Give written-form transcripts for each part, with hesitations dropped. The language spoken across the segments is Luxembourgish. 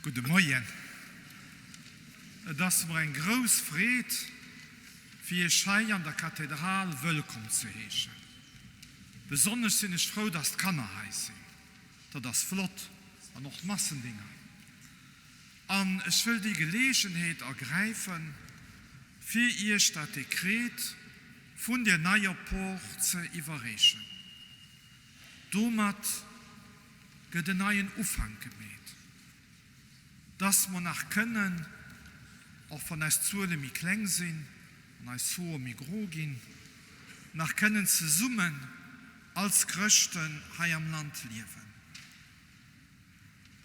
Gudde Moien. Et ass mer eng grouss Freed, fir Iech hei an der Kathedral wëllkomm ze heeschen. Besonnesch sinn ech frou, dass d'Kanner hei sinn. Dat ass flott, an och d'Massendinger. An ech wëll déi Geleegenheet ergräifen, fir Iech dat Dekret vun der neier Por ze iwwerreechen. Domat gëtt en neien Ufank gemeet, dass mer nach kënnen, och wann eis Zuele méi kleng sinn an eis Hoer méi gro ginn, nach kënnen zesummen als Chrëschten hei am Land liewen.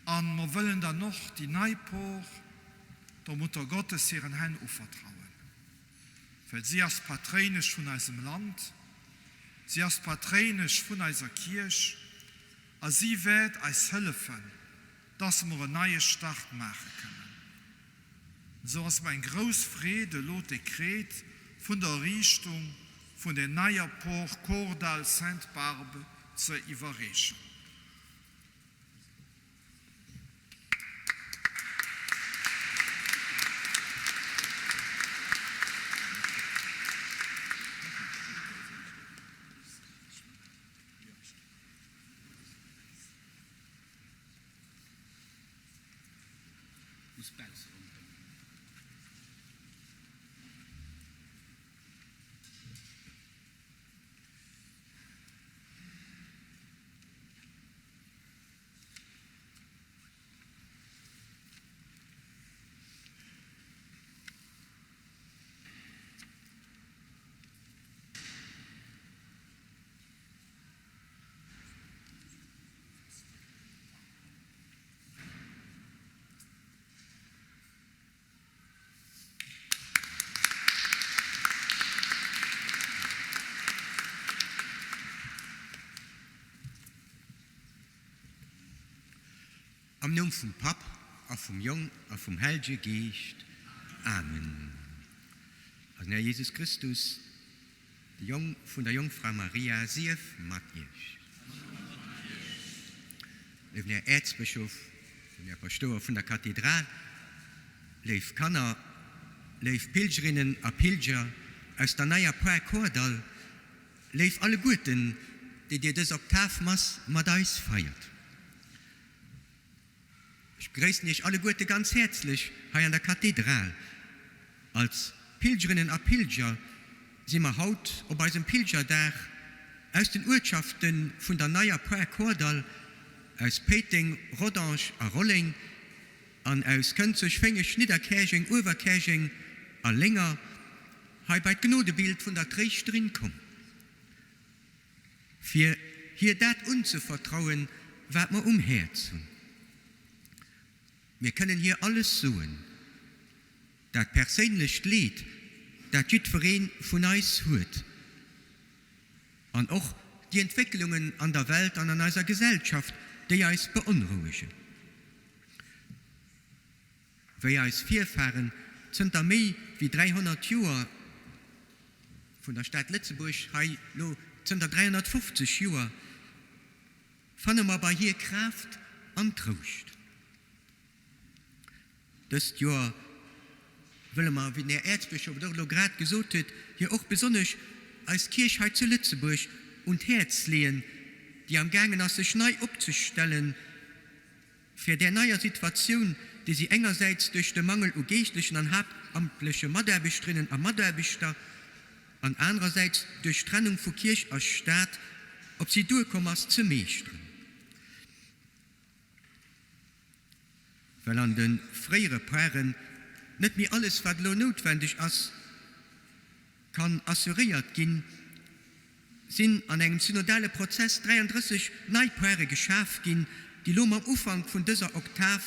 A mer wëllen dann och déi nei Por der Muttergottes hiren Hänn uvertrauen. Well si ass d'Patréinesch vun eisem Land, si ass d'Patréinesch vun eiser Kierch a si wäert eis hëllefen, dass mer en neie Start maache kënnen. Esou ass mer eng grouss Freed, elo d'Dekret vun der Erriichtung vun der neier Por Kordall Sainte-Barbe ze iwwerreechen. Am Numm vum Papp a vum Jong a vum Hellge Geescht. Amen. Eisen Här Jesus Christus, de Jong vun der Jongfra Maria, sief mat iech. Léiwen Här Äerzbëschof, léiwen Här Paschtouer vun der Kathedral, léif Kanner, léif Pilgerinnen a Pilger aus der neier Poar Kordall, léif alleguerten, déi dir dës Oktavmass mat eis feiert. Ech begréissen Iech alleguerte ganz häerzlech hei an der Kathedral. Als Pilgerinnen a Pilger si mer haut op eisem Pilgerdag aus den Uertschafte vun der neier Poar Kordall, aus Péiteng, Rodange a Rolleng an aus Kënzeg, Féngeg, Nidderkäerjeng, Uewerkäerjeng a Lénger hei bei d'Gnodebild vun der Tréischterin komm. Fir hir dat unzevertrauen, wat mer um Häerz hunn. Mir kënnen hir alles soen, dat perséinlecht Leed, dat jiddweree vun eis huet, an och déi Entwécklungen an der Welt an an eiser Gesellschaft, déi eis beonrouegen. Wéi eis Virfahren zënter méi wéi 300 Joer vun der Stad Lëtzebuerg, hei lo zënter 350 Joer, fanne mer bei hir Kraaft an Trouscht. Dëst Joer wëlle mer, wéi den Här Äerzbëschof et och elo grad gesot huet, hir och besonnesch eis Kierch hei zu Lëtzebuerg un d'Häerz leeën, déi am gaangen ass sech nei opzestellen, Fir där neier Situatioun, déi si engersäits duerch de Mangel u geeschtlechen an haaptamtleche Mataarbechterinnen a Mataarbechter an anerersäits duerch d'Trennung vu Kierch a Staat op si duerkomm ass, ze meeschteren. Well an de fréiere Paren net méi alles, wat elo noutwendeg ass, kann assuréiert ginn, sinn an engem synodale Prozess 33 nei Poire geschaf ginn, déi lo mam Ufank vun dëser Oktav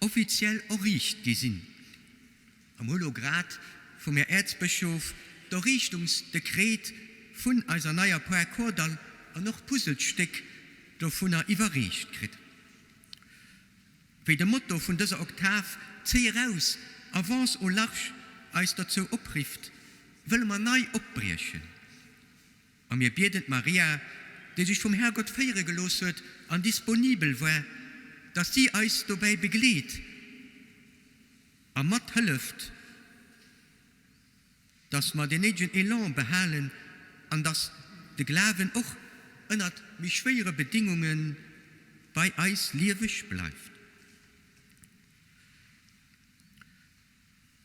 offiziell erriicht gi sinn. A mer hu lo grad vum Här Äerzbëschof d'Erriichtungsdekret vun eiser neier Poire Kordall an och d'Puzzlestéck dovunner iwwerreecht kritt. Wéi de Motto vun dëser Oktav Zéi eraus, avance au large eis dozou oprifft, wëlle mer nei opbriechen. A mir bieden d'Maria, déi sech vum Herrgott féiere gelooss huet an disponibel war, datt si eis dobäi begleet a mathëlleft, datt mer deen néidegen Elan behalen an datt de Glawen och ënnert méi schwéiere Bedingunge bei eis lieweg bleift.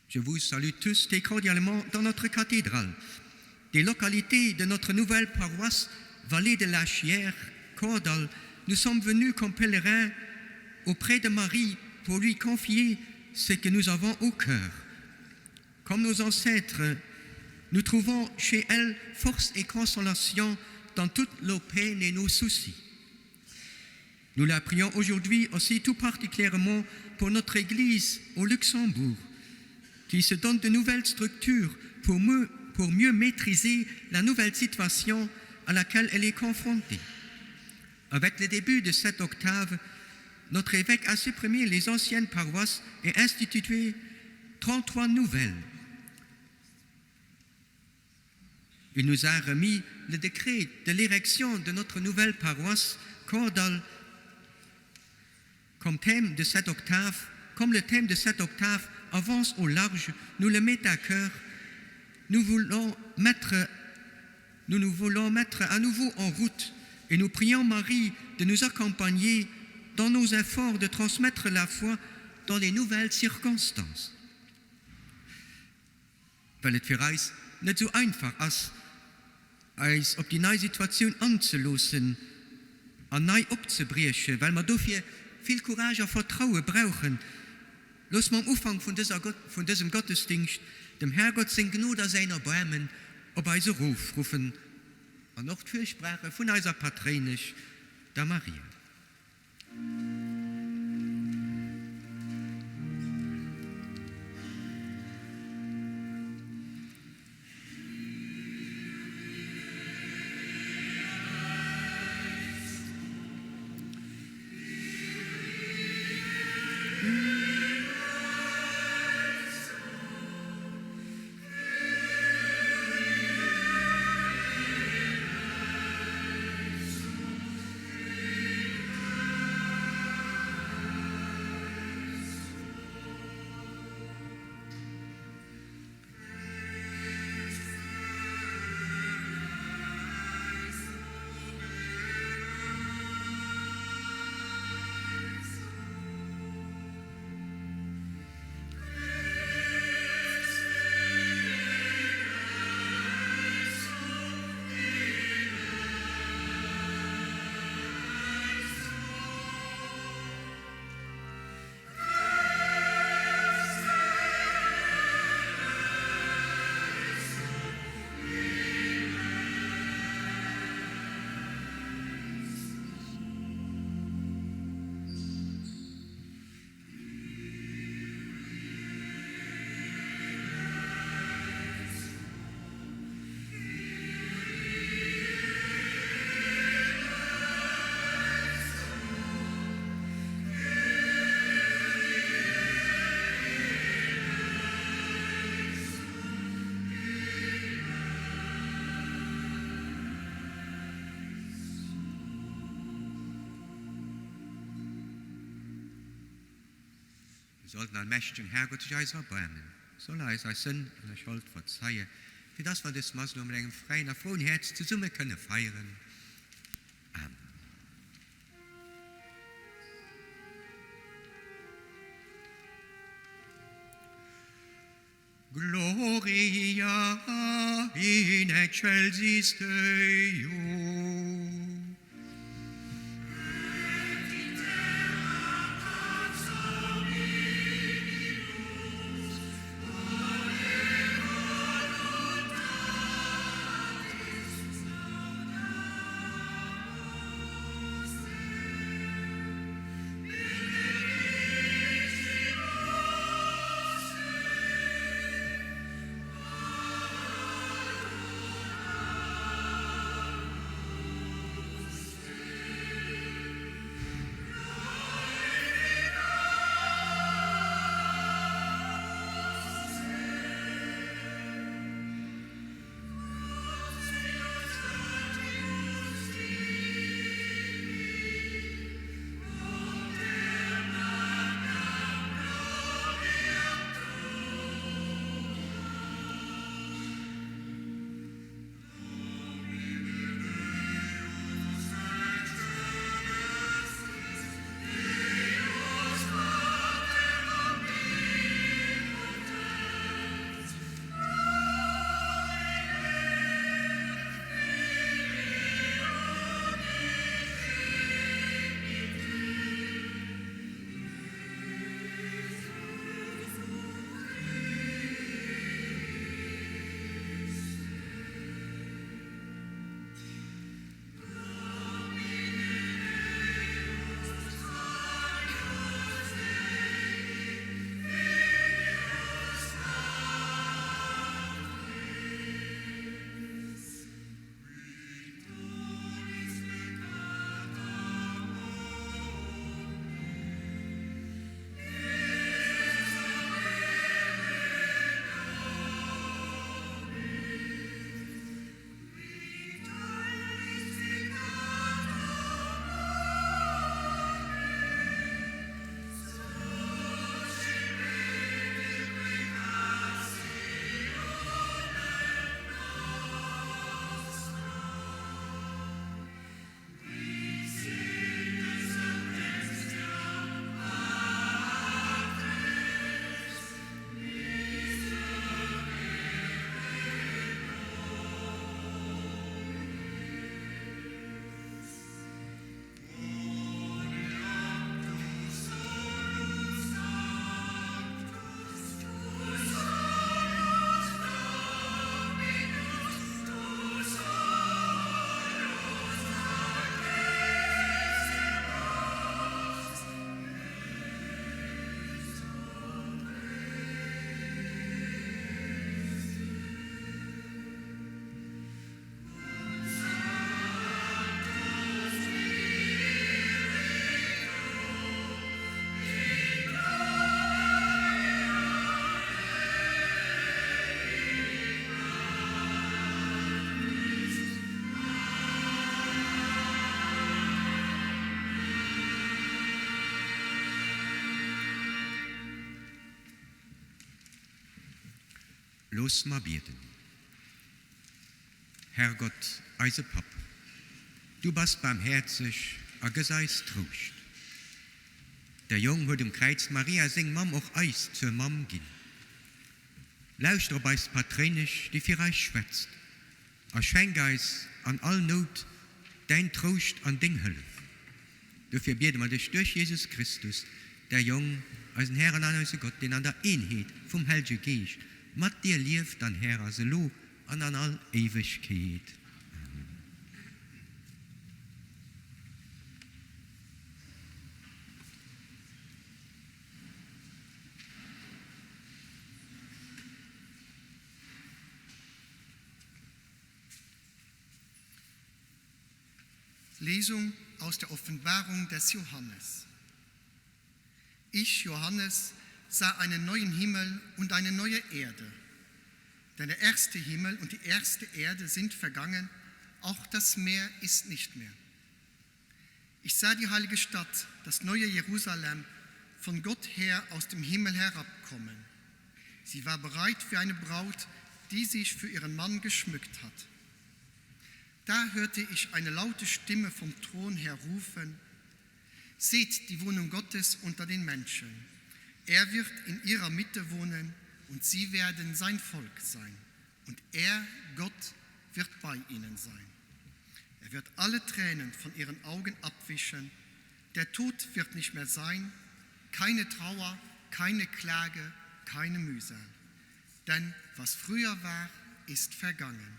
Je vous salue tous et cordialement dans notre cathédrale, des localités de notre nouvelle paroisse Vallée de la Chière, Cordal, nous sommes venus comme pèlerins auprès de Marie pour lui confier ce que nous avons au cœur. Comme nos ancêtres, nous trouvons chez elle force et consolation dans toutes nos peines et nos soucis. Nous la prions aujourd'hui aussi tout particulièrement pour notre Église au Luxembourg, qui se donne de nouvelles structures pour mieux, pour mieux maîtriser la nouvelle situation à laquelle elle est confrontée. Avec le début de cette octave, notre évêque a supprimé les anciennes paroisses et institué 33 nouvelles. Il nous a remis le décret de l'érection de notre nouvelle paroisse Cordal comme thème de cette octave, comme le thème de cette octave avance au large, nous le met à cœur. Nous voulons mettre nous nous voulons mettre à nouveau en route et nous prions Marie de nous accompagner dans nos efforts de transmettre la foi dans les nouvelles circonstances. Well et fir eis net esou einfach ass, eis op déi nei Situatioun anzeloossen an nei opzebriechen, well mer dofir vill Courage a Vertraue brauchen, loosse mer am Ufank vun dëser vun dësem Gottesdingscht dem Herrgott seng Gnod a säin Erbaarmen op eis erofruffen an och d'Fürsprache vun eiser Patréinesch, der Maria. Mir soll den allmächtegen Herrgott sech eiser erbaarmen, soll er eis eis Sënn an eis Schold verzeie, fir dass mer dës Mass elo mat engem fräien a frouen Häerz zesumme kënne feieren. Amen. Gloria in excelsis Deo. Looss mer bieden. Herrgott, eise Papp, du bass baarmhäerzeg a gëss eis Trouscht. Däi Jong huet um Kräiz Maria, seng Mamm, och eis zur Mamm ginn. Lauschter op eis Patréinesch, déi fir eis schwätzt, a schenk eis an all Nout däin Trouscht an deng Hëllef. Dofir biede mer dech duerch Jesus Christus, däi Jong, eisen Här an eise Gott, deen an der Eenheet vum Hellege Geescht mat dir lieft an Här ass, elo an an all Éiwegkeet. Amen. Lesung aus der Offenbarung des Johannes. Ich, Johannes, sah einen neuen Himmel und eine neue Erde. Denn der erste Himmel und die erste Erde sind vergangen, auch das Meer ist nicht mehr. Ich sah die heilige Stadt, das neue Jerusalem, von Gott her aus dem Himmel herabkommen. Sie war bereit wie eine Braut, die sich für ihren Mann geschmückt hat. Da hörte ich eine laute Stimme vom Thron her rufen: Seht die Wohnung Gottes unter den Menschen. Er wird in ihrer Mitte wohnen und sie werden sein Volk sein. Und er, Gott, wird bei ihnen sein. Er wird alle Tränen von ihren Augen abwischen. Der Tod wird nicht mehr sein, keine Trauer, keine Klage, keine Mühsal. Denn was früher war, ist vergangen.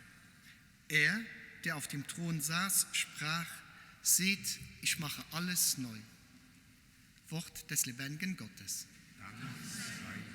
Er, der auf dem Thron saß, sprach: Seht, ich mache alles neu. Wort des lebendigen Gottes. Dank sei Gott.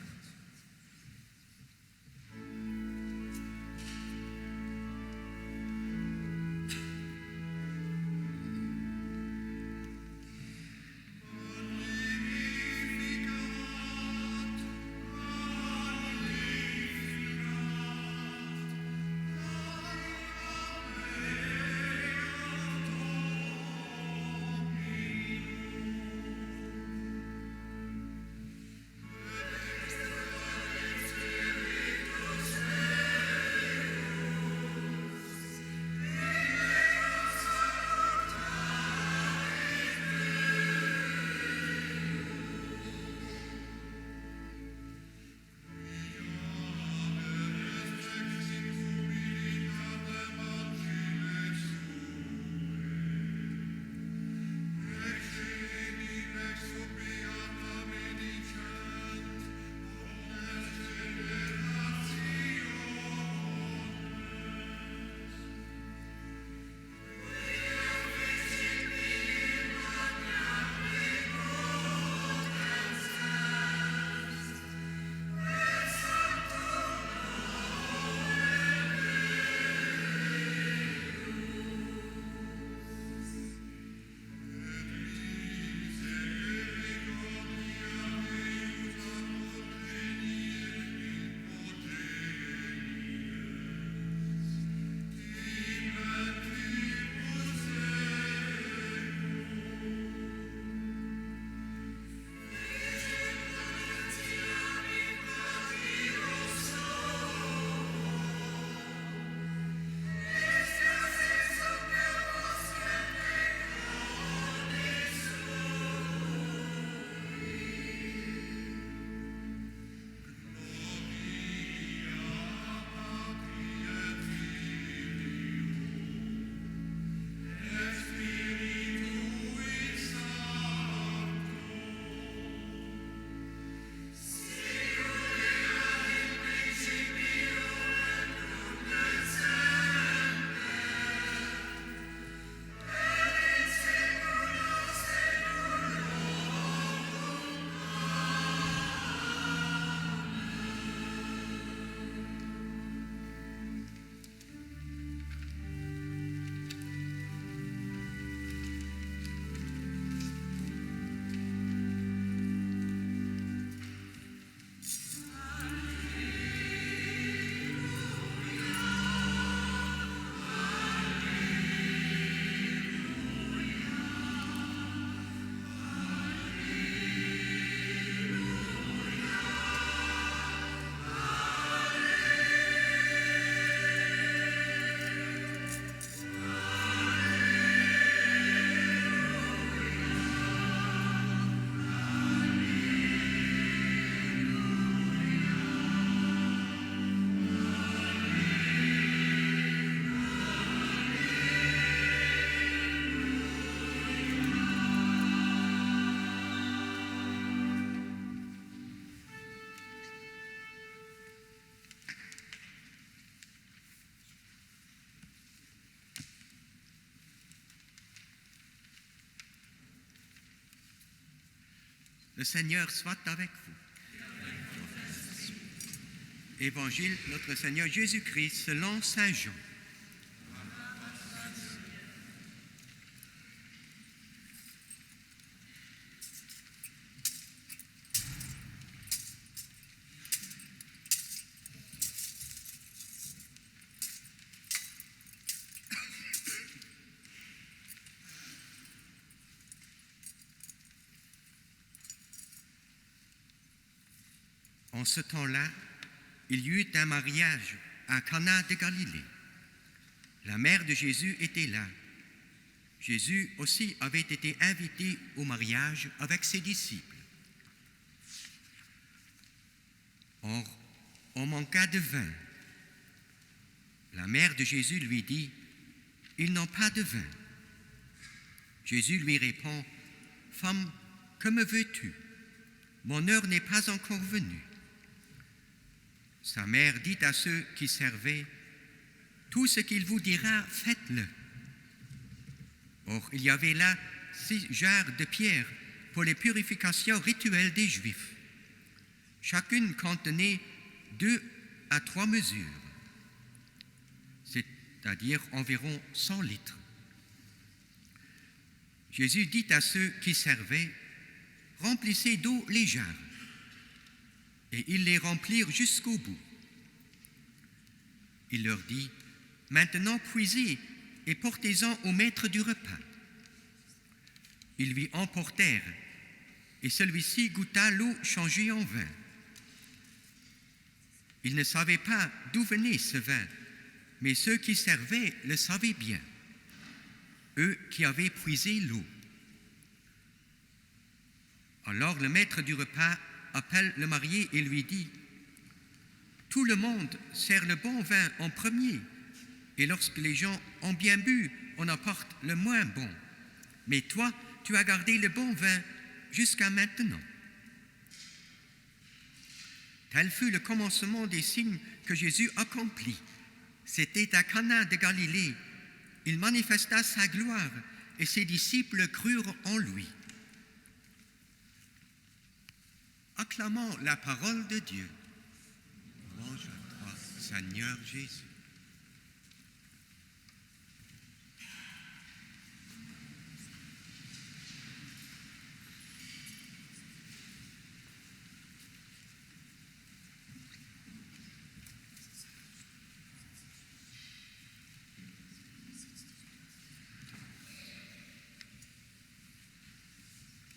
Le Seigneur soit avec vous. Évangile notre Seigneur Jésus-Christ selon Saint Jean. En ce temps-là, il y eut un mariage à Cana de Galilée. La mère de Jésus était là. Jésus aussi avait été invité au mariage avec ses disciples. Or, on manqua de vin. La mère de Jésus lui dit: Ils n'ont pas de vin. Jésus lui répond: Femme, que me veux-tu? Mon heure n'est pas encore venue. Sa mère dit à ceux qui servaient: Tout ce qu'il vous dira, faites-le. Or, il y avait là six jarres de pierre pour les purifications rituelles des Juifs. Chacune contenait deux à trois mesures, c'est-à-dire environ cent litres. Jésus dit à ceux qui servaient: Remplissez d'eau les jarres. Et ils les remplirent jusqu'au bout. Il leur dit: Maintenant puisez et portez-en au maître du repas. Ils lui emportèrent, et celui-ci goûta l'eau changée en vin. Il ne savait pas d'où venait ce vin, mais ceux qui servaient le savaient bien, eux qui avaient puisé l'eau. Alors le maître du repas appelle le marié et lui dit: Tout le monde sert le bon vin en premier, et lorsque les gens ont bien bu, on apporte le moins bon. Mais toi, tu as gardé le bon vin jusqu'à maintenant. Tel fut le commencement des signes que Jésus accomplit. C'était à Cana de Galilée. Il manifesta sa gloire et ses disciples crurent en lui. Acclamons la parole de Dieu. Louange à toi, Seigneur Jésus.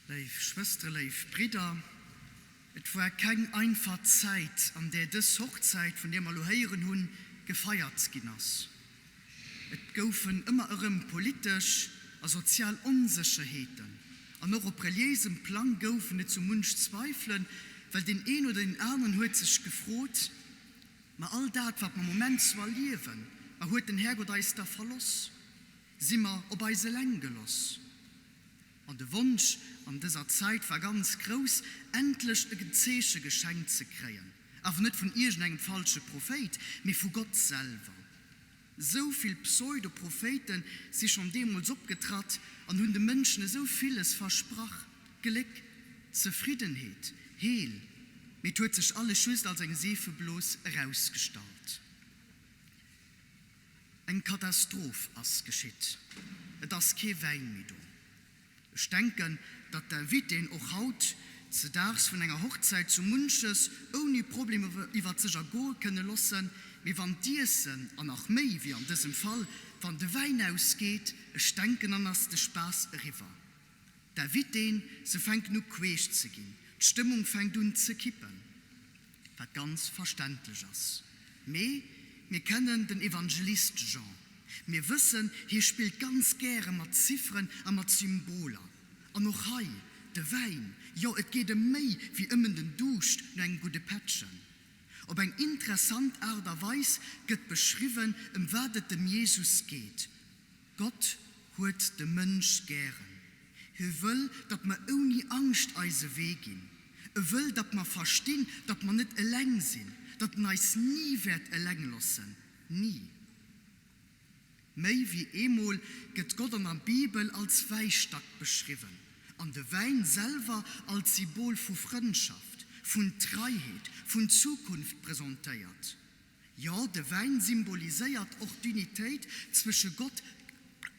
Léif Schwëstere, léif Bridder, et war keng einfach Zäit, an där dës Hochzäit, vun där mer elo héieren hunn, gefeiert ginn ass. Et goufen ëmmer erëm politesch a sozial Onsécherheeten an och op reliéisem Plang goufen et sou munch Zweifelen, well deen een oder deen aneren huet sech gefrot, Ma all dat, wat mer am Moment sou erliewen, ma huet den Härgott eis da verloss? Si mer op eis eleng geloss? An de Wonsch an dëser Zäit war ganz grouss, endlech e Zeeche geschenkt ze kréien, awer net vun iergendengem falsche Prophéit, mee vu Gott selwer. Esou vill Pseudo-Prophéite si schonn deemools opgetratt an hunn de Mënschen esou villes versprach, Gléck, Zefriddenheet, Heel, mee et huet sech alles just als eng Seefeblos erausgestallt. Eng Katastroph ass geschitt, et ass kee Wäin méi do. Ech denken, datt d'Invitéen och haut ze daags vun enger Hochzäit sou munches ouni Problem iwwert sech ergoe kënne lossen, mee wann d'Iessen, an nach méi wéi an dësem Fall, wann de Wäin ausgeet, ech denken, dann ass de Spaass eriwwer. D'Invitéen, se fänken u queesch ze ginn, d'Stëmmung fänkt un ze kippen. Wat ganz verständlech ass. Mee mir kennen den Evangelist Jean. Mir wëssen, hie spillt ganz gäre mat Zifferen a mat Symboler. An och hei, de Wäin, jo et geet ëm méi wéi ëmmen den Duuscht no engem gudde Pättchen. Op eng interessant Aart a Weis gëtt beschriwwen, ëm wat et dem Jesus geet. Gott huet de Mënsch gären. Hie wëll, datt mer ouni Angscht eise Wee ginn. E wëll, datt mer verstinn, datt mer net eleng sinn, datt en eis ni wäert eleng loossen. Ni. Méi wéi eemol gëtt Gott an der Bibel als Wäistack beschriwwen. An de Wäin selwer als Sybol vu Frëndschaft, vun Treiheet, vun Zukunft presentéiert. Jo, de Wäin symboliséiert och d'Unitéit zwësche Gott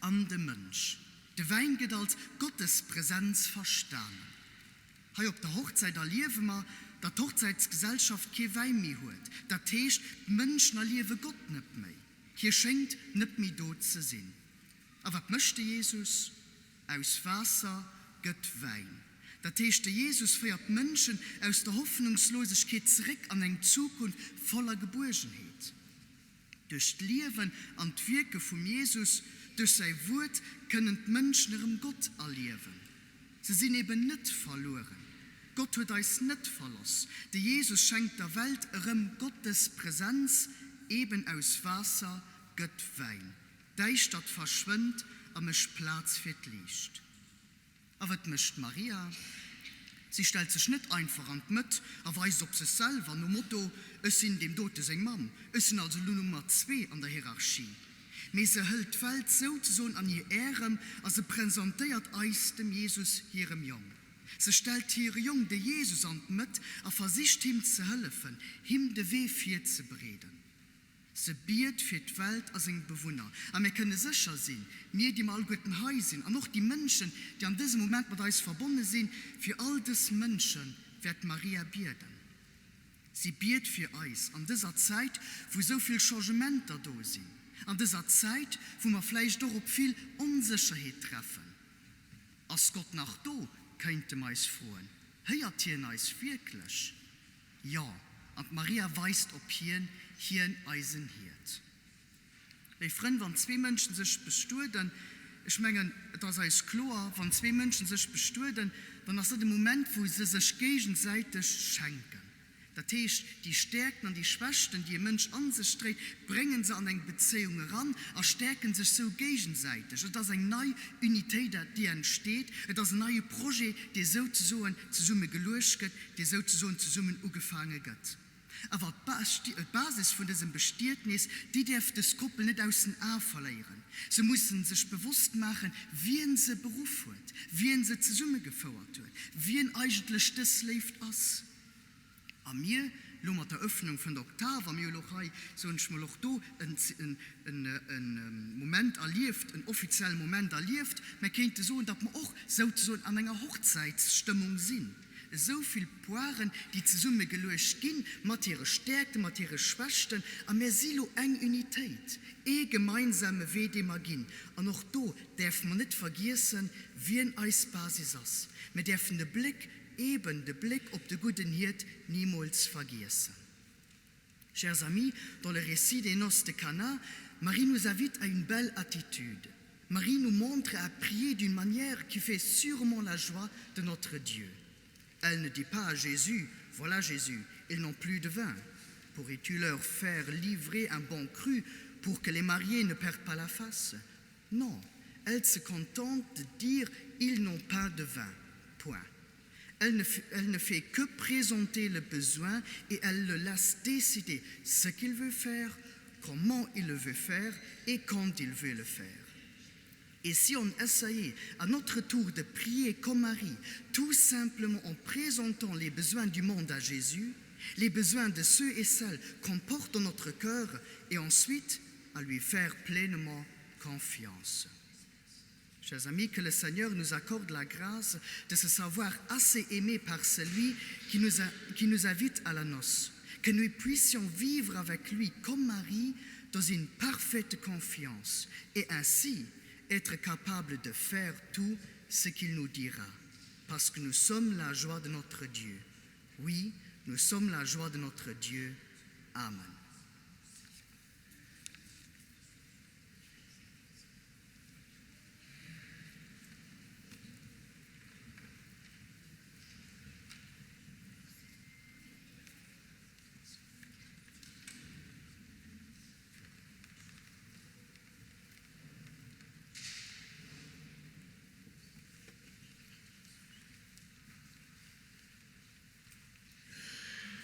an dem Mënsch. De Wäin gëtt als Gottespresenz verstanen. Hei op der Hochzäit erliewe mer, datt d'Hochzäitsgesellschaft kee Wäi méi huet. Dat heescht, d'Mënschen erliewe Gott net méi. Hie schéngt net méi do ze sinn. A wat mécht de Jesus? Aus Waasser gëtt Wäin. Dat heescht, de Jesus féiert d'Mënschen aus der Hoffnungslosegkeet zeréck an eng Zukunft voller Gebuergenheet. Duerch d'Liewen an d'Wierke vum Jesus, duerch säi Wuert kënnen d'Mënschen erëm Gott erliewen. Se sinn eben net verlueren. Gott huet eis net verloss. De Jesus schenkt der Welt erëm Gottes Präsenz, eben aus Waasser gëtt Wäin. D'Däischtert verschwënnt a mécht Plaz fir d'Liicht. A wat mécht d'Maria? Si stellt sech net einfach an d'Mëtt a weist op sech selwer, nom Motto, Ech sinn deem dote seng Mamm, ech sinn also elo Nummer zwee an der Hierarchie. Mee se hëlt d'Welt souzesoen an hir Ärem a se presentéiert eis dem Jesus hirem Jong. Se stellt hire Jong, de Jesus, an d'Mëtt a versicht him ze hëllefen, him de Wee virzebereeden. Se biet fir d'Welt a seng Bewunner. A mir kënne sécher sinn, mir, déi mer alleguerten hei sinn, an och déi Mënschen, déi an dësem Moment mat eis verbonne sinn, fir all dës Mënsche wäert d'Maria bieden. Si biet fir eis an dëser Zäit, wou esou vill Changementer do sinn, an dëser Zäit, wou mer vläicht och op vill Onsécherheet treffen. Ass Gott nach do, kéinte mer eis froen. Héiert hien eis wierklech? Jo, an d'Maria weist op hien, hien eisen Hiert. Léif Frënn, wann zwee Mënschen sech bestueden, ech mengen, et ass eis kloer, wann zwee Mënschen sech bestueden, dann ass dat e Moment, wou se sech géigesäiteg schenken. Dat heescht, déi Stäerkten an déi Schwächten, déi e Mënsch an sech dréit, bréngen se an eng Bezéiung eran a stäerken sech sou géigesäiteg. Et ass eng nei Unitéit, déi entsteet. Et ass en neie Projet, dee souzesoen zesumme geluecht gëtt, dee souzesoen zesummen ugefaange gëtt. Awer d'Basis vun dësem Bestietnis, déi däerf dës Koppel net aus den Ae verléieren. Se mussen sech bewosst maachen, wien se beruff huet, wien se zesummegefouert huet, wien eigentlech dës Léift ass. A mir, lo mat der Öffnung vun der Oktav, a mir hu lo och hei, soen ech mol, och do e Moment erlieft, en offizielle Moment erlieft, mä kéinte soen, datt mer och souzesoen an enger Hochzäitsstëmmung sinn. Esou vill Poiren, déi zesummegeluecht ginn, mat hire Stäerkten, mat hire Schwächten, a mir si lo eng Unitéit, ee gemeinsame Wee, dee mer ginn. An och do däerfe mer net vergiessen, wien eis Basis ass. Mir däerfen de Bléck, eben de Bléck op de gudden Hiert nimools vergiessen. Chers amis, dans le récit des noces de Cana, Marie nous invite à une belle attitude. Marie nous montre à prier d'une manière qui fait sûrement la joie de notre Dieu. Elle ne dit pas à Jésus: Voilà Jésus, ils n'ont plus de vin. Pourrais-tu leur faire livrer un bon cru pour que les mariés ne perdent pas la face? Non, elle se contente de dire: Ils n'ont pas de vin. Point. Elle ne, elle ne fait que présenter le besoin et elle le laisse décider ce qu'il veut faire, comment il le veut faire et quand il veut le faire. Et si on essayait à notre tour de prier comme Marie, tout simplement en présentant les besoins du monde à Jésus, les besoins de ceux et celles qu'on porte dans notre cœur et ensuite à lui faire pleinement confiance. Chers amis, que le Seigneur nous accorde la grâce de se savoir assez aimé par celui qui nous, a, qui nous invite à la noce, que nous puissions vivre avec lui comme Marie dans une parfaite confiance et ainsi être capable de faire tout ce qu'il nous dira, parce que nous sommes la joie de notre Dieu. Oui, nous sommes la joie de notre Dieu. Amen.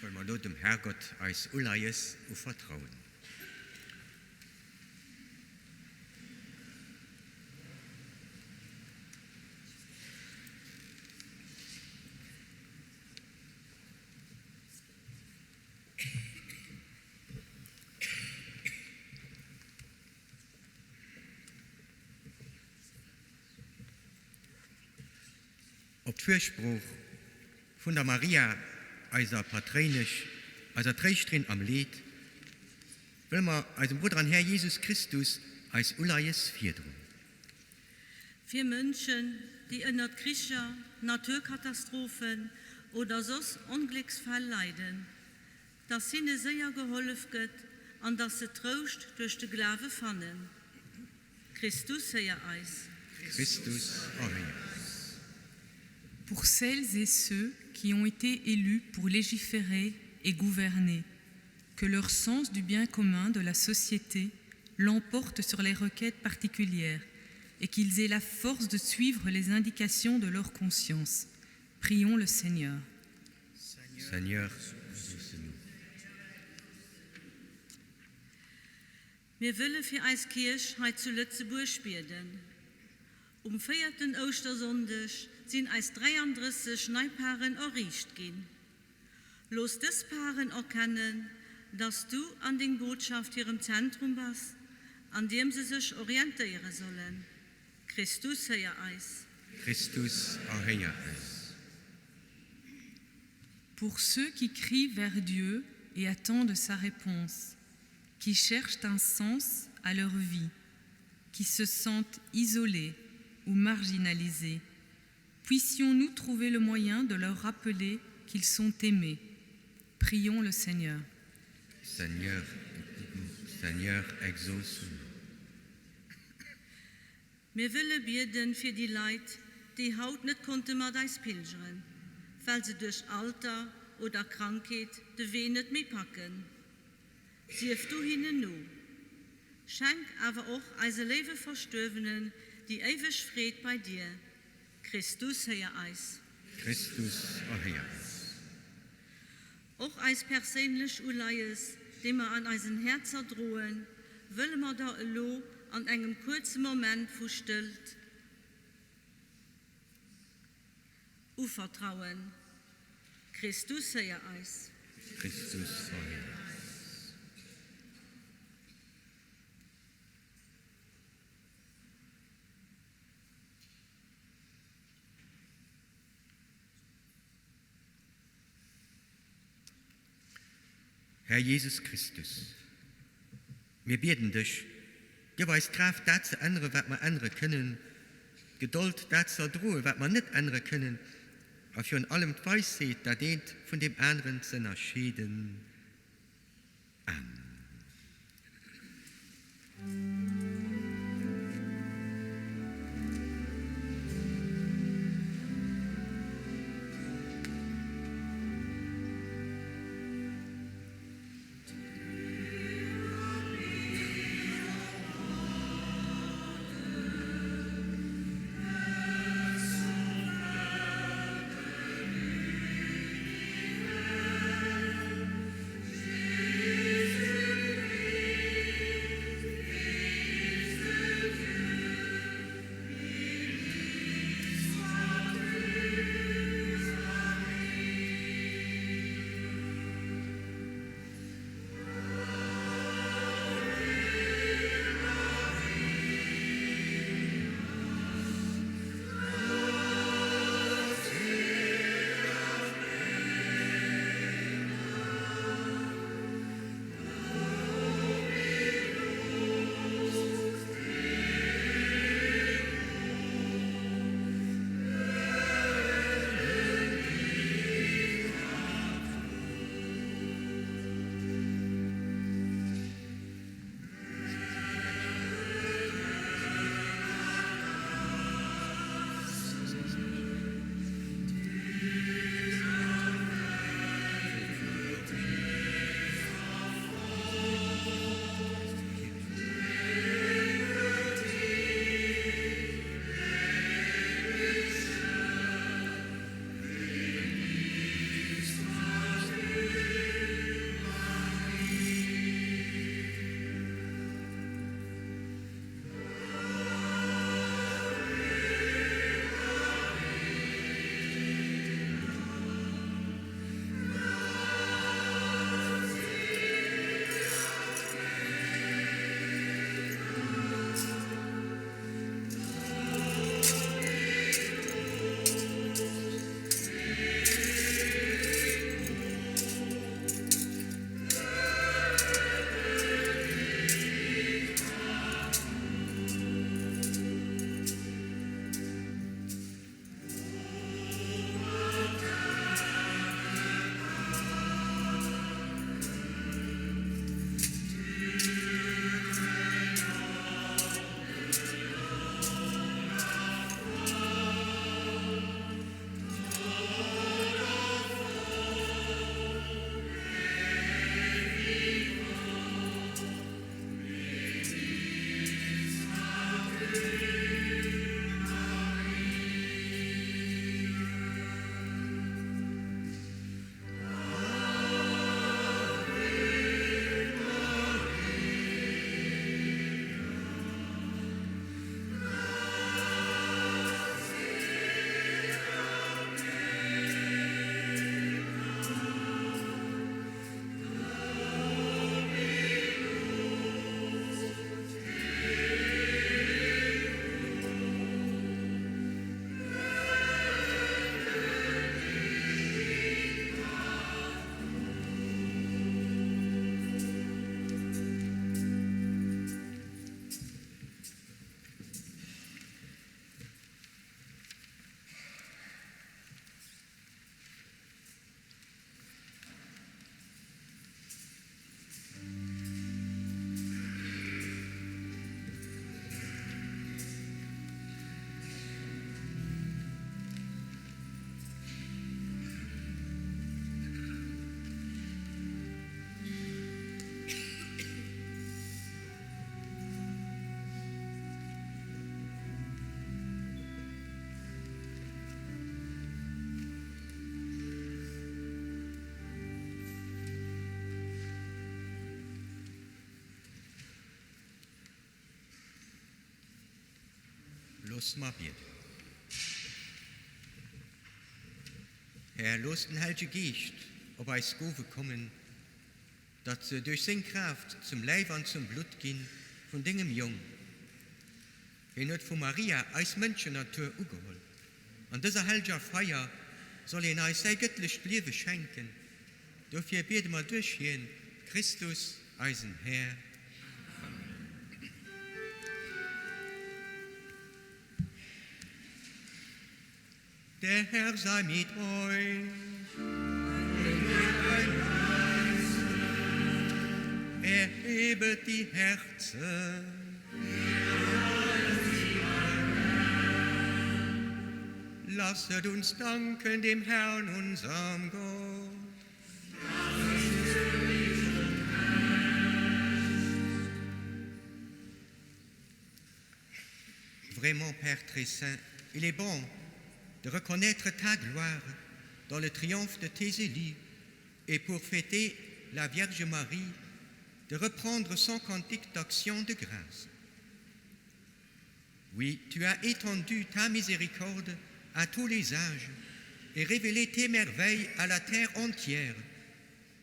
Wëlle mer elo dem Herrgott eis Uleies uvertrauen. Op d'Fürsprooch vun der Maria, eiser Patréinesch, eiser Tréischterin am Leed, wëlle mer eisem Brudder an Här Jesus Christus eis Uleies virdroen. Fir Mënschen, déi ënnert Kricher, Naturkatastrophen oder soss Onglécksfäll leiden, dass hinne séier gehollef gëtt an dass se Trouscht duerch de Glawe fannen. Christus héier eis. Christus erhéier eis. Pour celles et ceux qui ont été élus pour légiférer et gouverner, que leur sens du bien commun de la société l'emporte sur les requêtes particulières et qu'ils aient la force de suivre les indications de leur conscience. Prions le Seigneur. Seigneur, Mir wëlle fir eis Kierch hei zu Lëtzebuerg bieden. Um véierten Ouschtersonndeg sinn eis 33 nei Paren erriicht ginn. Looss dës Paren erkennen, dass du an deng Botschaft hirem Zentrum bass, an deem se sech orientéiere sollen. Christus, héier eis. Christus, erhéier eis. Pour ceux qui crient vers Dieu et attendent sa réponse, qui cherchent un sens à leur vie, qui se sentent isolés ou marginalisés, puissions-nous trouver le moyen de leur rappeler qu'ils sont aimés. Prions le Seigneur. Seigneur, Seigneur, exauce-nous. Mir wëlle bieden fir déi Leit, déi haut net konnte mat eis pilgeren, well se duerch Alter oder Krankheet de Wee net méi packen. Sief du hinnen no. Schenk awer och eise léiwe Verstuerwenen déi éiweg Freed bei dir. Christus, héier eis. Christus, erhéier eis. Och eis perséinlech Uleies, déi mer an eisen Häerzer droen, wëlle mer der elo an engem kuerze Moment vu Stëllt uvertrauen. Christus, héier eis. Christus, erhéier eis. Här Jesus Christus, mir bieden dech, gëff eis d'Kraaft dat ze ännere wat mer ännere kënnen, d'Gedold dat ze erdroe wat mer net ännere kënnen, a virun allem d'Weisheet dat eent vun deem aneren ze ënnerscheeden. Amen. Loosse mer bieden. Här, looss den Hellege Geescht op eis Gowe kommen, datt se duerch seng Kraaft zum Läif an zum Blutt gi vun dengem Jong. Hien huet vu Maria eis Mënschennatur ugeholl. An dëser hellger Feier soll hien eis säi gëttlecht Liewe schenken. Dofir biede mer duerch hien, Christus, eisen Här. Amen. Der Herr sei mit euch. Erhebet die Herzen. Lasset uns danken dem Herrn, unserem Gott. Vraiment, Père très saint, il est bon de reconnaître ta gloire dans le triomphe de tes élus et pour fêter la Vierge Marie, de reprendre son cantique d'action de grâce. Oui, tu as étendu ta miséricorde à tous les âges et révélé tes merveilles à la terre entière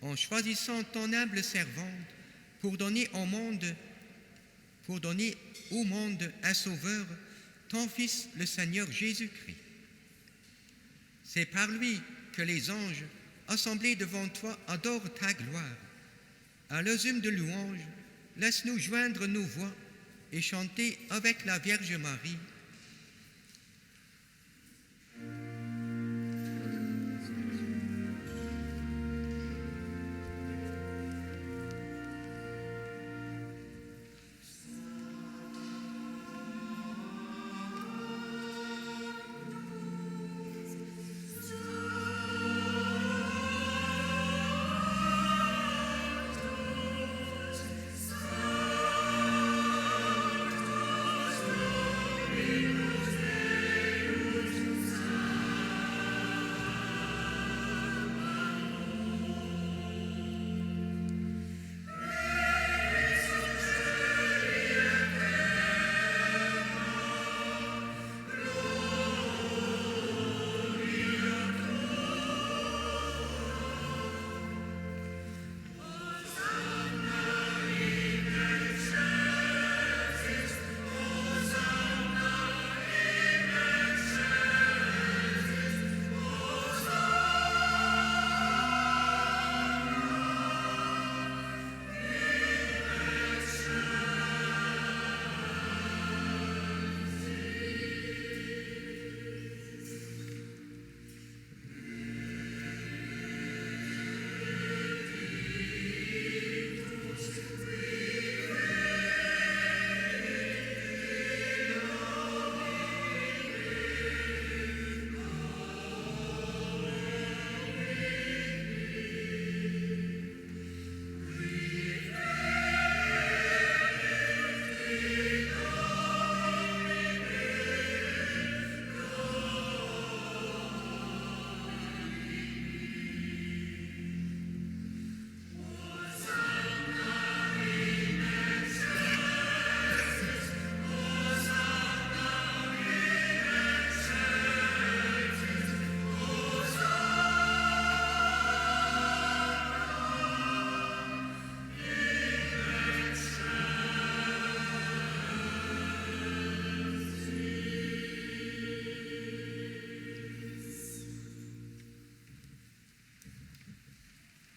en choisissant ton humble servante pour donner au monde pour donner au monde un sauveur, ton Fils, le Seigneur Jésus-Christ. C'est par lui que les anges, assemblés devant toi, adorent ta gloire. À l'osume de louange, laisse-nous joindre nos voix et chanter avec la Vierge Marie.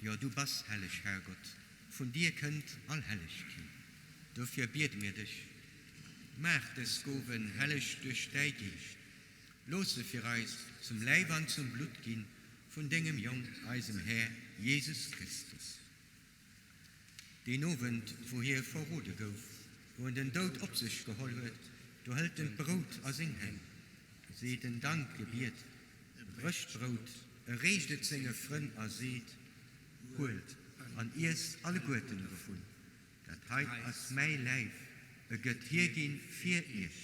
Jo, du bass helleg, Herrgott, vun dir kënnt all Hellegkeet. Dofir biede mir dech, Maach dës Gowen helleg duerch däi Geescht. Looss se fir eis zum Läif an zum Blutt ginn vun dengem Jong, eisem Här Jesus Christus. Deen Owend, wou hie verrode gouf, wou en den Doud op sech geholl huet, do hëlt en d'Brout a seng Hänn, seet en Dankgebiet, brécht d'Brout, e reecht et senge Frënn a seet, Huelt an iesst alleguerten dovun, dat hei ass mäi Läif, e gëtt hierginn fir iech.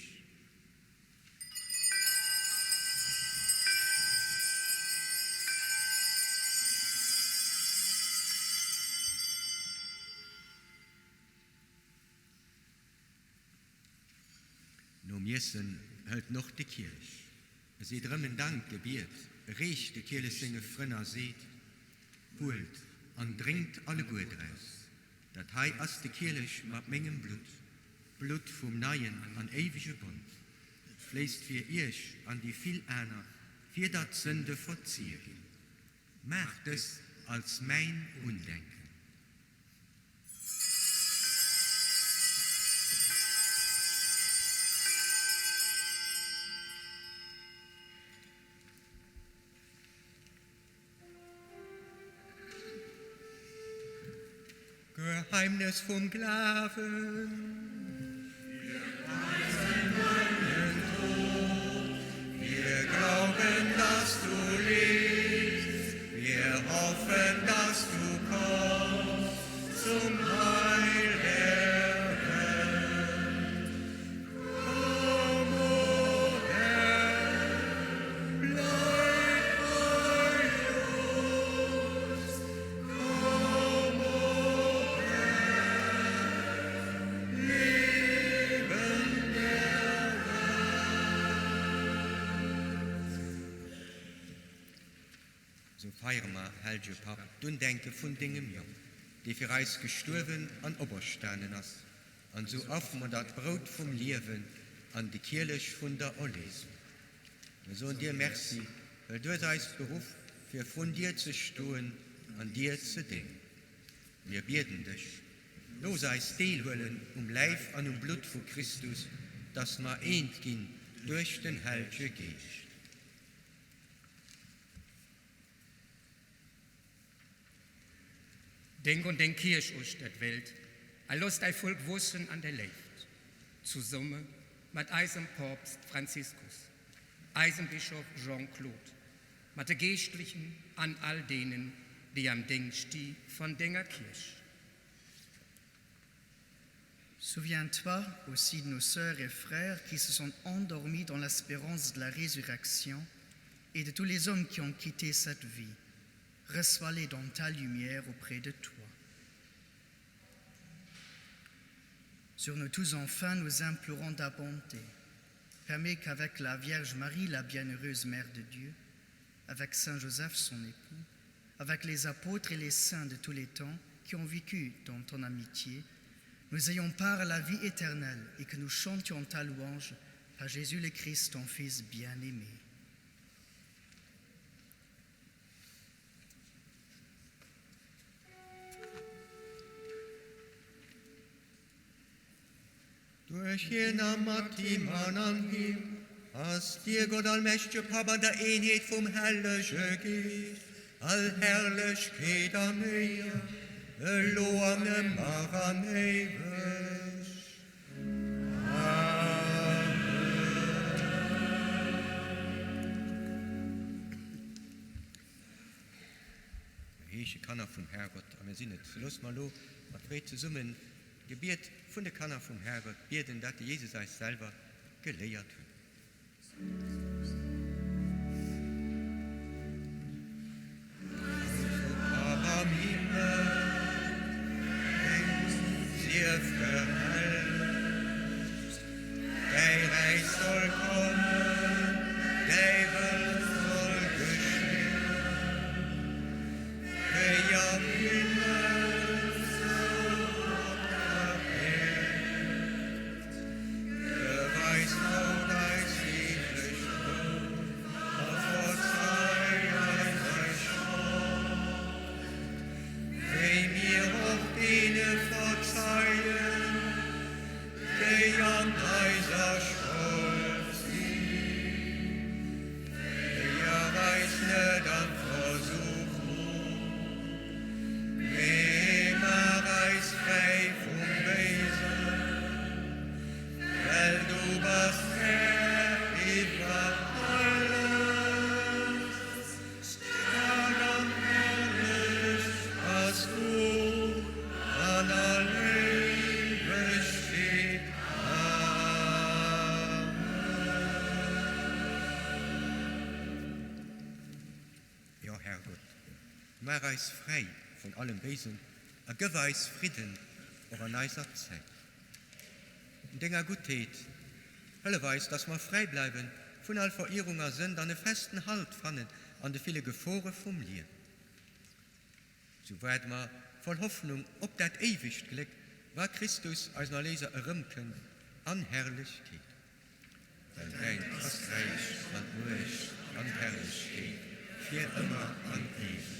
Nom Iessen. hëlt en och de Kielech, e seet erëm en Dankgebiet, reecht de Kielech senge Frënn a seet, Huelt an drénkt alleguer draus, dat hei ass de Kielech mat mengem Blutt, d'Blutt vum neien an éiwege Bond, et fléisst fir iech an déi vill aner, fir datt d'Sënde verzie ginn. Maacht dëst als mäin Undenken. Geheimnis vum Glawen. Wir preisen deinen Tod, wir glauben, dass du lebst, wir hoffen, dass du kommst zum Heil der Welt. Komm, o Herr, bleib bei uns. Komm, o Herr, Leben der Welt. Sou feiere mer, hellge Papp, d'Undenke vun dengem Jong, dee fir eis gestuerwen an operstanen ass, an sou affere mer dat Brout vum Liewen an de Kielech vun der Erléisung. Mir soen dir Merci, well du hues eis beruff, fir vrun dir ze stoen an dir ze déngen. Mir bieden dech, looss eis deelhuelen um Läif an um Blutt vu Christus, dass mer eent ginn duerch den Hellge Geescht. Denk un deng Kierch uechter d'Welt a looss däi Volk wuessen an der Léift, zesumme mat eisem Poopst Franziskus, eisem Bischof Jean-Claude, mat de Geeschtlechen an all deenen, déi am Déngscht sti van denger Kierch. Souviens-toi aussi de nos sœurs et frères qui se sont endormis dans l'espérance de la résurrection et de tous les hommes qui ont quitté cette vie. Reçois-les dans ta lumière auprès de toi. Sur nous tous enfin, nous implorons ta bonté. Permets qu'avec la Vierge Marie, la bienheureuse Mère de Dieu, avec Saint Joseph, son époux, avec les apôtres et les saints de tous les temps qui ont vécu dans ton amitié, nous ayons part à la vie éternelle et que nous chantions ta louange par Jésus le Christ, ton Fils bien-aimé. Duerch hien a mat him an an him ass dir, Gott allmächtege Papp, an der Eenheet vum Hellege Geescht, all Herrlechkeet an Éier, elo an ëmmer an éiweg. Amen. Mir heesche Kanner vum Herrgott a mir sinn et. Loosse mer elo mat Freed zesummen d'Gebiet vun de Kanner vum Herrgott bieden, dat de Jesus eis selwer geléiert huet. Eise Papp am Himmel, däin Numm sief gehellegt, däi Räich soll kommen, däi Wëll soll geschéien, wéi am Himmel, sou op der Äerd. Gëff eis haut eist deeglecht Brout a verzeih eis eis Schold, wéi mir och deene verzeien, déi an eiser Schold sinn. Féier eis net an d'Versuchung, mee maach eis fräi vum Béisen, well du bass Här iwwer alles, staark an herrlech bass du an all Éiwegkeet. Amen. Jo, Herrgott, maach eis fräi vun allem Béisen a gëff eis Fridden och an eiser Zäit. Un denger Guttheet. Hëllef eis, dass mer fräi bleiwe vun all Verirrung a Sënd an e festen Halt fannen an de ville Gefore vum Liewen. Sou waarde mer voll Hoffnung op dat éiwegt Gléck, wa Christus, eisen Erléiser, erëmkënnt an Herrlechkeet. Well däin ass d'Räich an d'Muecht an d'Herrlechkeet fir ëmmer an éiweg.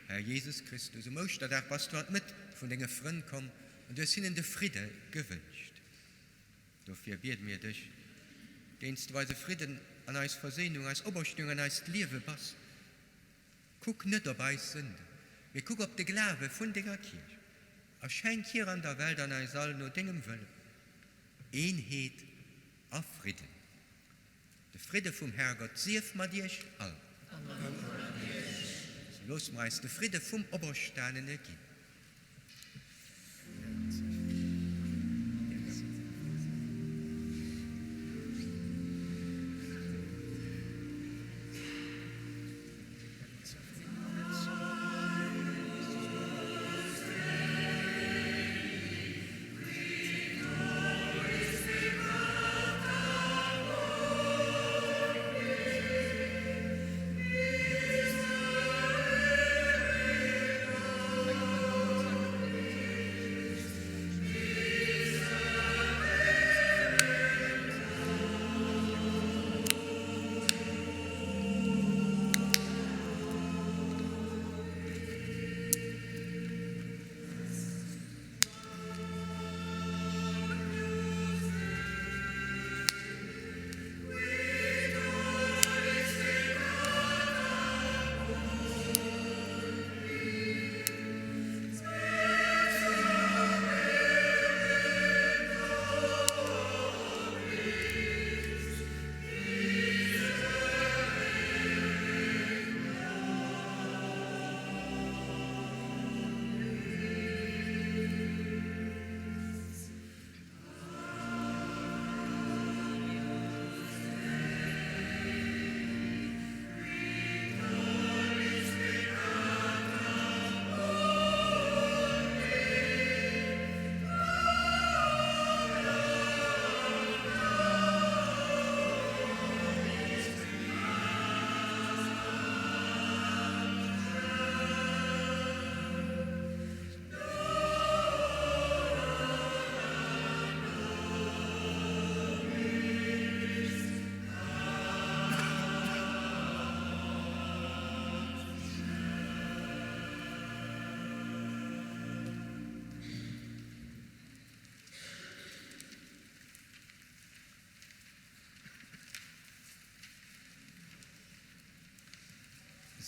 Här Jesus Christus, um Ouschterdag bass du an d'Mëtt vun denge Frënn komm an du hues hinnen de Fridde gewënscht. Dofir biede mir dech, deens du eise Fridden an eis Verséinung, eis Operstoung an eist Liewe bass, Kuck net op eis Sënden, mee kuck op de Glawe vun denger Kierch a schenk hir an der Welt an eis all no dengem Wëllen Eenheet a Fridden. De Fridde vum Herrgott sief mat iech all. Sou loosse mer eis de Fridde vum Operstanene ginn.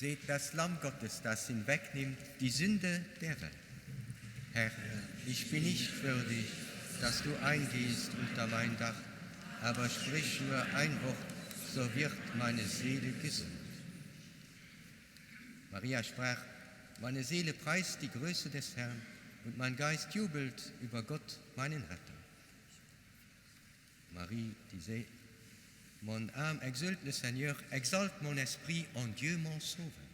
Seht das Lamm Gottes, das hinwegnimmt die Sünde der Welt. Herr, ich bin nicht würdig, dass du eingehst unter mein Dach, aber sprich nur ein Wort, so wird meine Seele gesund. Maria sprach, meine Seele preist die Größe des Herrn und mein Geist jubelt über Gott, meinen Retter. Marie disait, Mon âme exulte le Seigneur, exalte mon esprit en Dieu mon sauveur.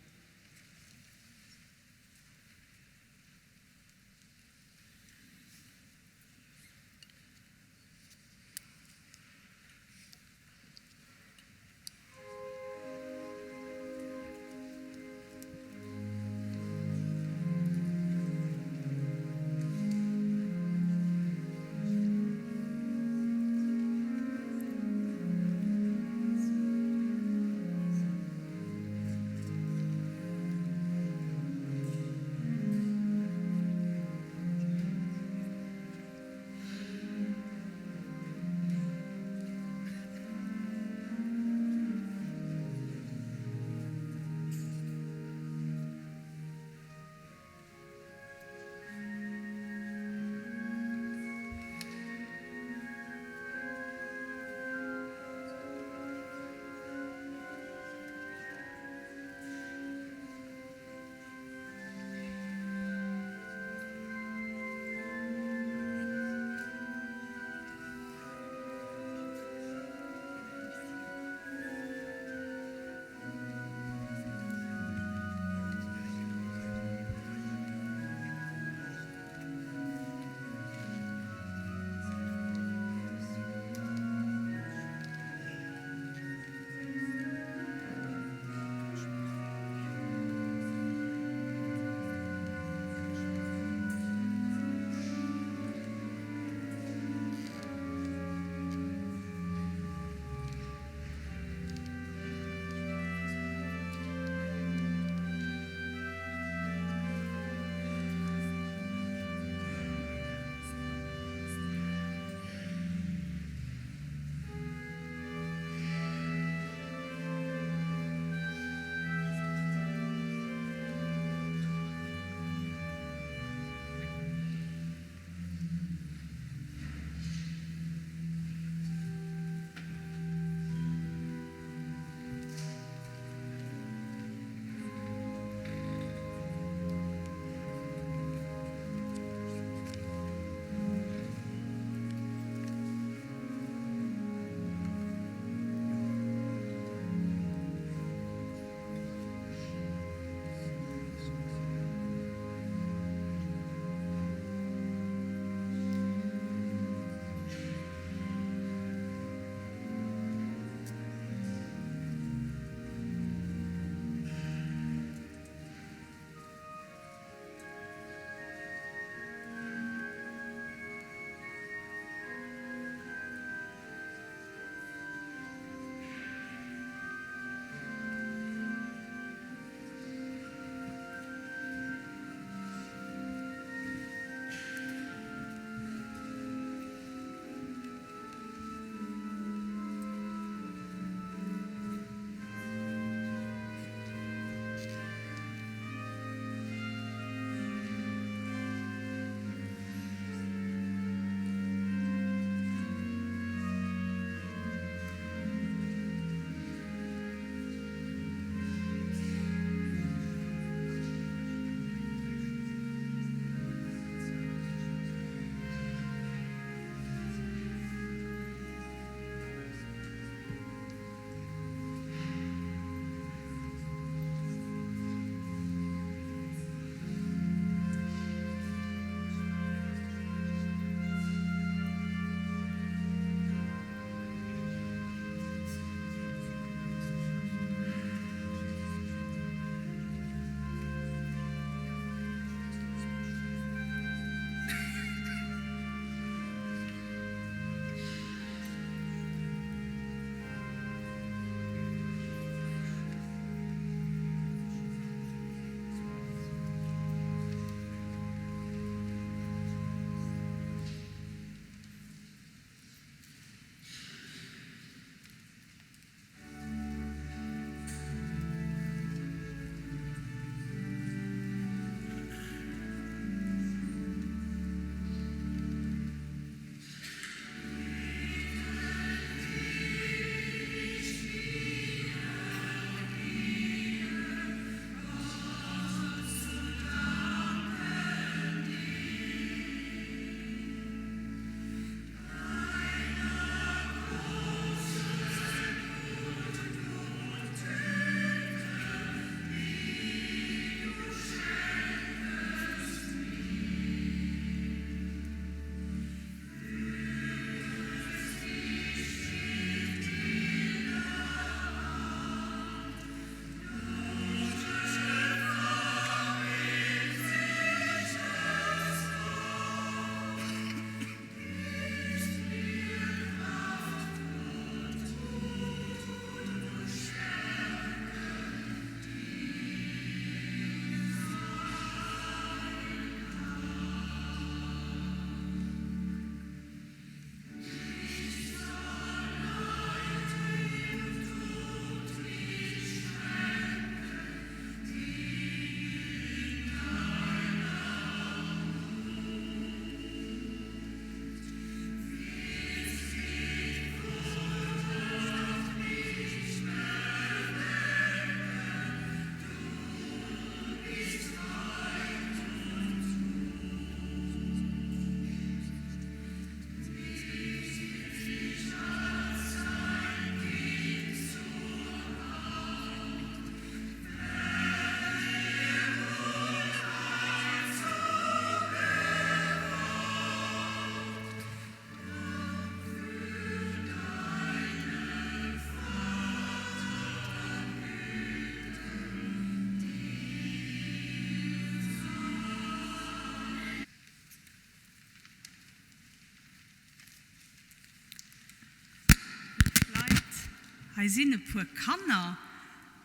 Hei sinn e puer Kanner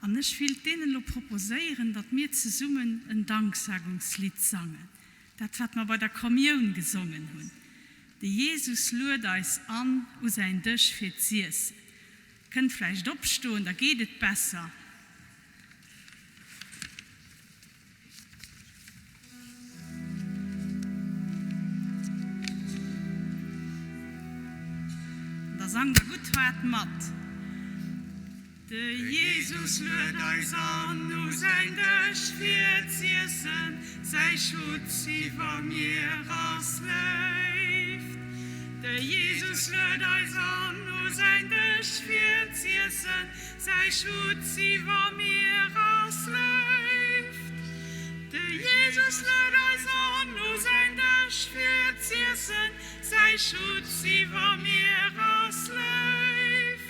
an ech willt deenen elo proposéieren, datt mir zesummen en Danksagungslidd sangen. Dat wat mer bei der Kommioun gesongen hunn. De Jesus luet eis an u säin Dësch fir z'iessen. Kënnt vläicht opstoen, da geet et besser. Da sangt der gutt haart mat. De Jesus luet eis an u säin Dësch fir z'iessen, säi Schutz iwwer mir ass Léift. De Jesus luet eis an u säin Dësch fir z'iessen, säi Schutz iwwer mir ass Léift. De Jesus luet eis an u säin Dësch fir z'iessen, säi Schutz iwwer mir ass Léift.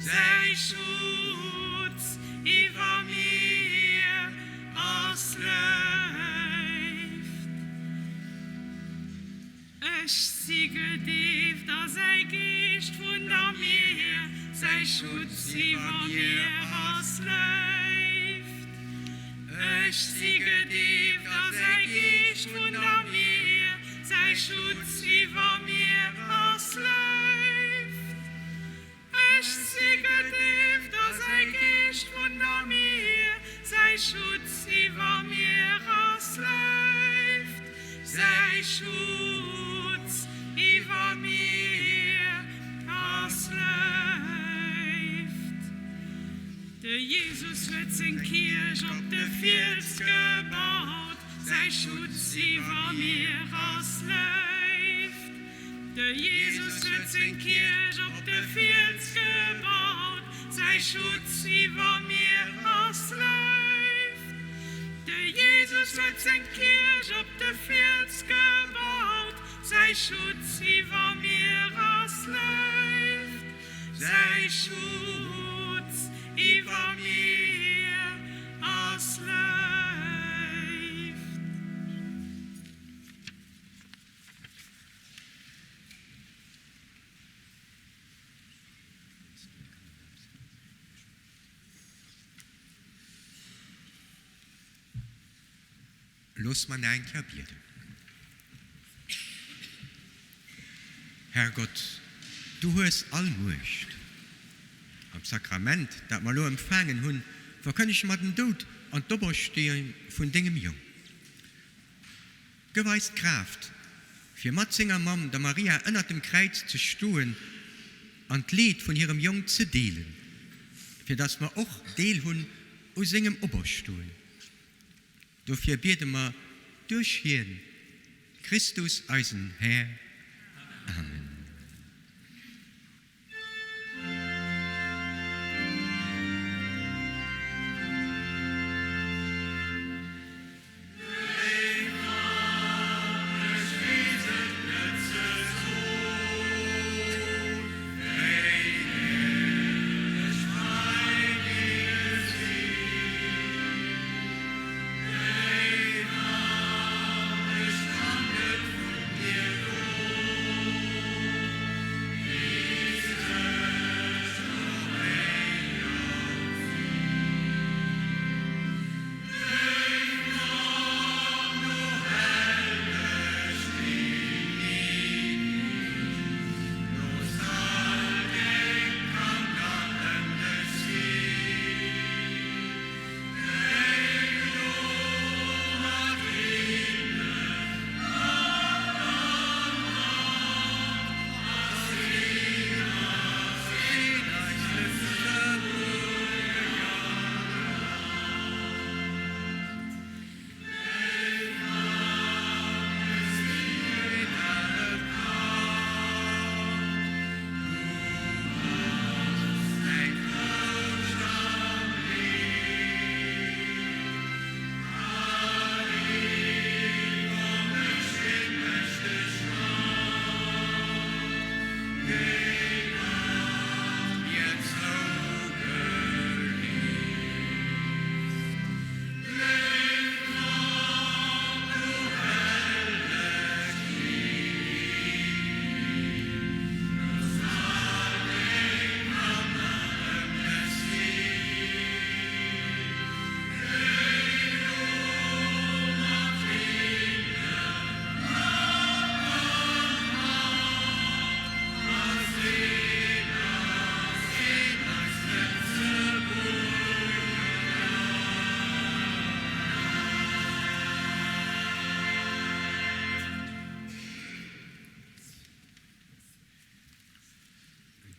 Säi Schutz iwwer mir ass Léift. Ech si gedeeft a säi Geescht wunnt a mir, säi Schutz iwwer mir ass Léift. Ech si gedeeft a säi Geescht wunnt a mir, säi Schutz iwwer mir ass Léift. Ech si gedeeft a säi Geescht wunnt a mir, säi Schutz iwwer mir ass Léift, säi Schutz iwwer mir ass Léift. De Jesus huet seng Kierch op de Fiels gebaut, säi Schutz iwwer mir ass Léift. De Jesus huet seng Kierch op de Fiels gebaut, säi Schutz iwwer mir ass Léift. De Jesus huet seng Kierch op de Fiels gebaut, säi Schutz iwwer mir ass Léift. Säi Schutz iwwer mir ass Léift. Looss mer nach eng Kéier bieden. Herrgott, du hues all Muecht. Am Sakrament, dat mer elo empfaangen hunn, verkënnege mer den Doud an d'Opersteeung vun dengem Jong. Gëff eis d'Kraaft, fir mat senger Mamm, der Maria, ënnert dem Kräiz ze stoen an d'Leed vun hirem Jong ze deelen, fir datt mer och Deel hunn u sengem Operstoen. Dofir biede mer duerch hien, Christus eisen Här. Amen.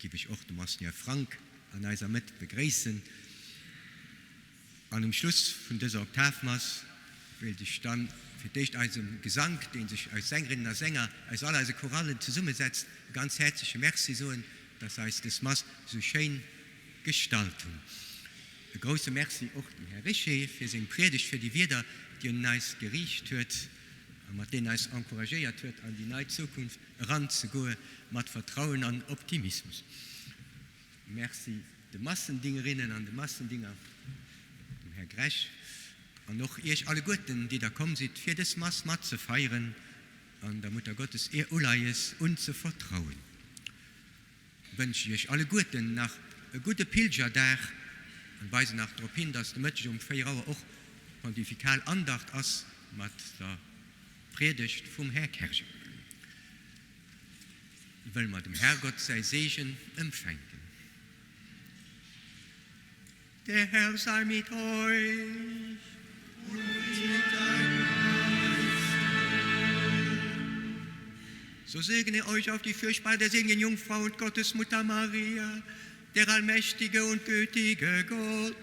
Giff ech och de Monseigneur Frank an eiser Mëtt begréissen. An um Schluss vun dëser Oktavmass wéilt ech dann fir d'éischt eisem Gesank, dee sech aus Sängerinnen a Sänger aus all eise Chorallen zesummesetzt, e ganz häerzleche Merci soen, dass se eis dës Mass esou schéin gestallt hunn. E grousse Merci och dem Här Richer fir seng Priedegt, fir déi Wierder, déi en un eis geriicht huet a mat deenen eis encouragéiert huet, an déi nei Zukunft eranzegoe mat Vertrauen an Optimismus. Merci de Massendingerinnen an de Massendinger, dem Här Gresch an och Iech alleguerten, déi der komm sidd, fir dës Mass mat ze feieren an der Mutter Gottes ir Uleies unzevertrauen. Wënschen Iech alleguerten nach e gudde Pilgerdag an weisen nach drop hin, dass de Mëtteg um 4 Auer och Pontifikal Andacht ass mat der Priedegt vum Här Kerger. Wëlle mer dem Herrgott säi Seegen empfänken. Der Herr sei mit euch. Und mit deinem Geiste. So segne euch auf die Fürsprache der seligen Jungfrau und Gottesmutter Maria, der allmächtige und gütige Gott,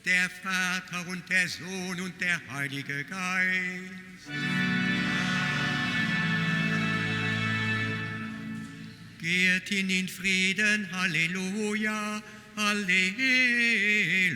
der Vater und der Sohn und der Heilige Geist. Geht hin in Frieden, Halleluja, Halleluja.